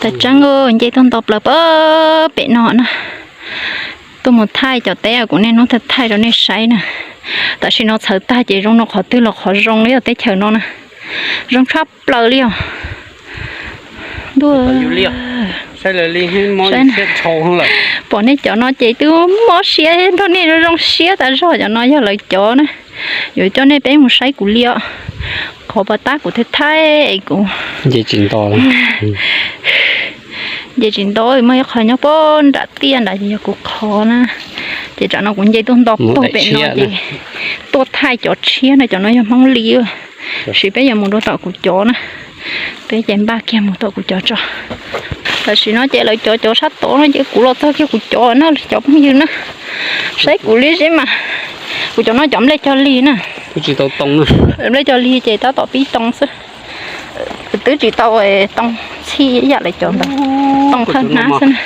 Tseeb, nce tuaj nto plaws pem no na. Tuaj mus thaij cov teb kuv niaj hnub thaij thaij rau nej saib na. Tam sim no txhawv tag ces zoo no qhov twg los qhov zoo li os, teb chaws no na. Zoo tshaj plaws li os. Ntuj, pom nej cov no ces twb mob siab nrog nej zoo siab tas zog. Cov no yog lawv cov na. Yuav coj nej peb mus saib kuv li os. Qhov pas tab kuv thaij thaij kuv nce tsis nto, muaj ib qho nyob pem nram tiaj nrad ces yog kuv qhov na. Ces tsam no kuv nce tuaj nto pem no ces tuaj thaij cov tshiab no, cov no yog Hmoob li. Tab sis peb yuav mus rau tom kuv cov na. Peb ces npaj kiag mus tom kuv cov tso. Tam sim no ces lawv cov cov sab tod no ces kuv los txog kiag kuv cov na cov phooj ywg na. Saib kuv li seb mas. Kuv cov no cov nplej cog lig na. Nplej cog lig ces tab tom pib too xwb. Twb tsis tau too txhij ib yam li cov ntawd, too thawj hnab xwb na.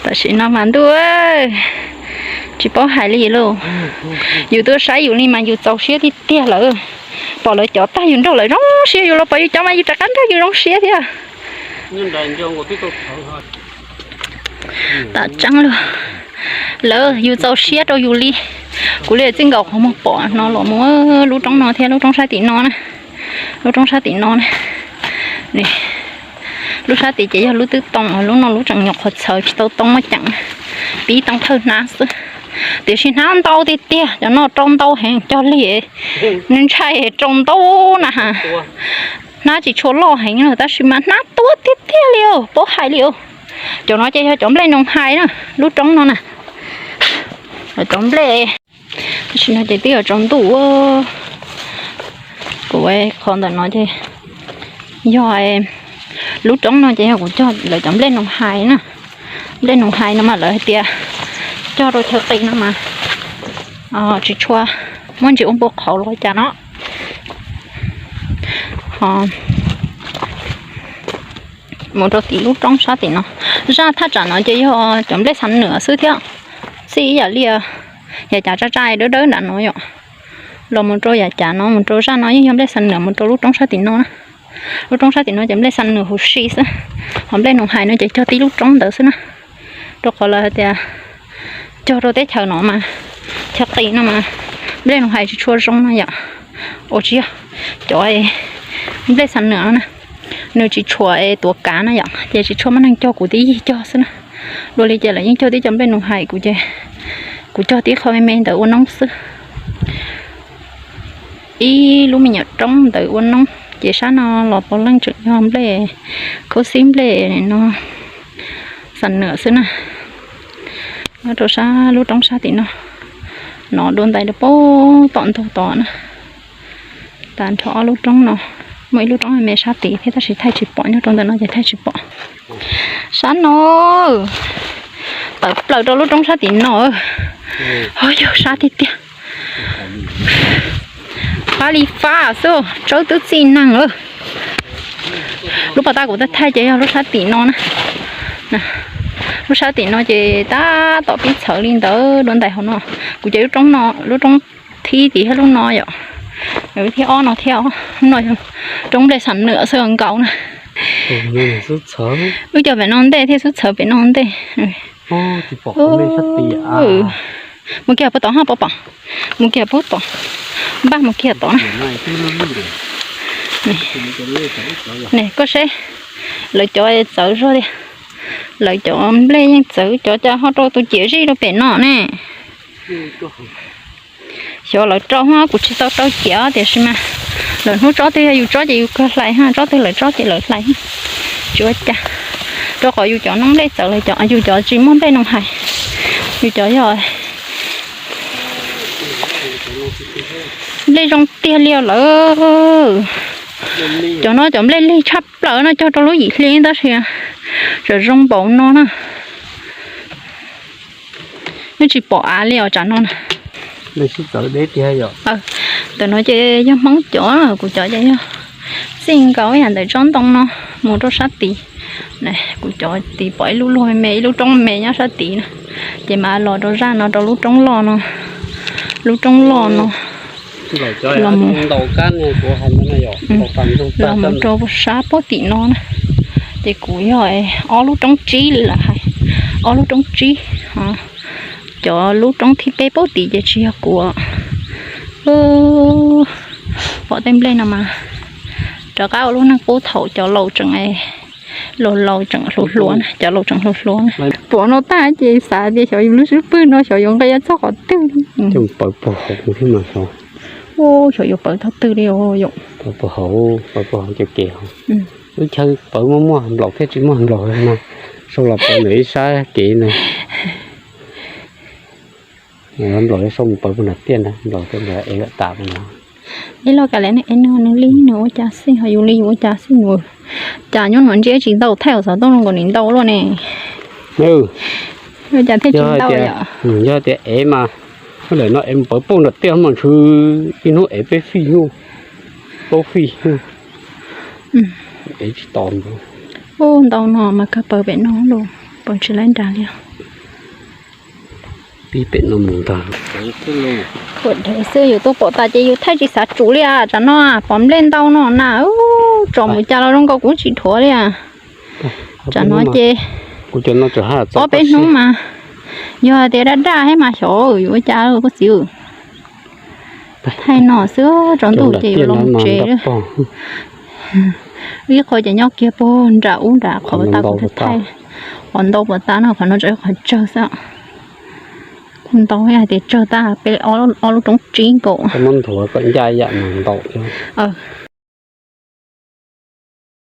Tam sim no mas ntuj, tsis paub hais li lauj. Yus tuaj saib yus li mas yus txaus siab tiag tiag lawm. Pom lawv cov tag yus nrog lawv zoo siab, yus los pom yus cov mas yus rov qab nrog yus zoo siab thiab. Tam tseeb lawm, yus txaus siab rau yus li. Kuv li txij nkaus qhov muag pom no los mus lub roob no thiab lub roob sab tim no na. Lub roob sab tim no na. Lub sab tim ces yog lub twb too, lub no lub tseem nyuam qhuav txhawv tsis tau too muaj ceem, pib too thawj hnab xwb. Tiam sis hnab ntau tiag tiag, cov no rau ntau heev cog lig, nws ntshai rau ntau na. Hnab tsis tshua loj heev tab sis mas hnab tuab tiag tiag li os, paub hais li os. Cov no ces yog cov nplej noog hais na, lub roob no na. Cov nplej, tam sim no ces twb yuav tsaus ntuj. Kuv qhov ntawm no ces yog lub roob no ces yog kuv cog lawv cov nplej noog hais na. Nplej noog hais no mas lawv hais tias cog rau chaw qis no mas tsis tshua muaj ntsis ua npua qhauv los cas no. Mus rau tim lub roob sab tim no, zaj thaj tsam no ces yog cov nplej xav nwm xwb thiab. Txij ib yam li yav cav tsa tsa dawb dawb nram no yom, los mus rau yav cav no mus rau zaj no yeej yog nplej xav nwm mus rau lub roob sab tim no na. Lub roob sab tim no ces nplej xav nwm huv si xwb, ho nplej noog hais no ces cog tib lub roob ntawd xwb na. Rau qhov lawv hais tias cog rau teb chaws no mas, chaw qis no mas, nplej noog hais tsis tshua zoo no yom. Ua tsis yog, cov nplej xav nwm no na, nws tsis tshua tuav kav no yom, ces tsis tshua muaj neeg cog, kuv tib yig cog xwb na. Dua li ces lawv yeej cog tib co nplej noog hais, kuv ces kuv cog tib qho me me ntawd ua noob xwb. Ib lub me nyuam roob ntawd ua noob, ces sab no los puav leej tseem yog nplej khaub xib nplej no xav nwm xwb na. Nyob rau sab lub roob sab tim no, no dua ntais rau puag tom ntug tod na. Tag nrho ob lub roob no, muaj ib lub roob me me sab tid thiab tab sis thaij tsis pom, nyob rau ntawm no ces thaij tsis pom. Sab no tawm plaws rau lub roob sab tim no. Ho yog sab tiag tiag. Fab li fab xwb, tsawb twb txij neeg lawm. Lub pas tab kuv thaij thaij ces yog lub sab tim no na. Lub sab tim no ces tab tom pib txhawv li ntawd dua ntais hauv no. Kuv ces lub roob no, lub roob thib tim thiab lub no yom. Thiab ob no thiab, no roob nplej xav nwm xwb nkaus na. Wb cog pem no ntej thiab xub txhawv pem no ntej. Mus kiag puag tod ha, pom pom. Mus kiag puag tod, npaj mus kiag tod na. Ne koj seb, lawv cov txawv zog tiag. Lawv cov nplej yeej txawv, cov cas ho rau tus ciam zij rau pem no ne. Xyov lawv rau ha, kuv tsis tau rau ciam tiam sis mas lawv hnub tsob twg yog yus tsob ces yus kawg hlais ha, tsob twg lawv tsob ces lawv hlais. Tsis ua cas, rau qhov yus cov noob nplej txawv, lawv cov, yus cov tsis muaj nplej noog hais. Yus cov yog nplej zoo tiag li os lawm. Cov no cov nplej lig tshaj plaws no, cog rau lub yim hli tab sis tseem zoo npaum no na. Yeej tsis pom av li os tsam no na. Ntawm no ces yog Hmoob cov, kuv cov ces yog txij nkaus ib yam ntawm tsob ntoo no mus rau sab tid. Kuv cov tid pom ib lub luag me me, ib lub roob me me nyob sab tid na. Ces mas los rau zaj no rau lub roob loj no, lub roob loj no. Los mus, los mus rau sab pob tim no na, ces kuv yog ob lub roob tsib li lawm hais, ob lub roob tsib. Cov lub roob thib peb pob tim ces tsis yog kuv. Pom tej nplej no mas rov qab ua lub neej qub thaum cov laus tseem, laus laus tseem hluas hluas na, cov laus tseem hluas hluas na. Pom no tag ces xav tias xyov yus lub xub pwg no xyov yuav nqa txog qhov twg li. Pawv puag hauv thiab mas xyov. Xyov yuav pawv thaum twg li os yom. Pawv puag hauv, pawv puag hauv cov kev hauv. Lub chaw pawv muaj muaj nplaum thiab tsis muaj nplaum no, sau los pawv ntawm ib sab kev na. Nplaum sau mus pawv puag nram tiaj ntag, nplaum rau nram ev lawm tas no. Ib lo kav liam ne, es no nws li nws ua cas xij, ho yus li yus ua cas xij nws. Cas nyob no ntsiab tsis ntau, thaij xov tooj zoo nkaus nim ntau luaj ne. Ua cas thiaj tsis ntau yom? Yog tias ev mas, lawm no ev mus pawv puag nram tiaj mas ntshe ib hnub ev peb fij, plaub fij. Ev tsis tau. Ub, ntau no mas kawg pawv pem no los, pawv tsis laib nrad li. Pib pem no mus ntag. Ua dheev xwb, yus tuaj pom tas ces yus thaij tsis xav tsum li as. Tsam no pom nplej ntau no na, tsom mus cas los zoo nkaus kuv tsis dhuav li as. Tsam no ces ob peb hnub mas, yog tias daj daj thiab mas xyov yuav ua cas koj txiv. Thaij no xwb, tsaus ntuj ces yuav los tsev. Ib qho ces nyob kiag puag nram ub nram qhov puas tas kuv thaij. Qhov ntau puas tas no, qhov no tsuas yog qhov tsawg xwb. Kuv ntau hais tias tsawg tag peb ob lub roob tsib nkaus.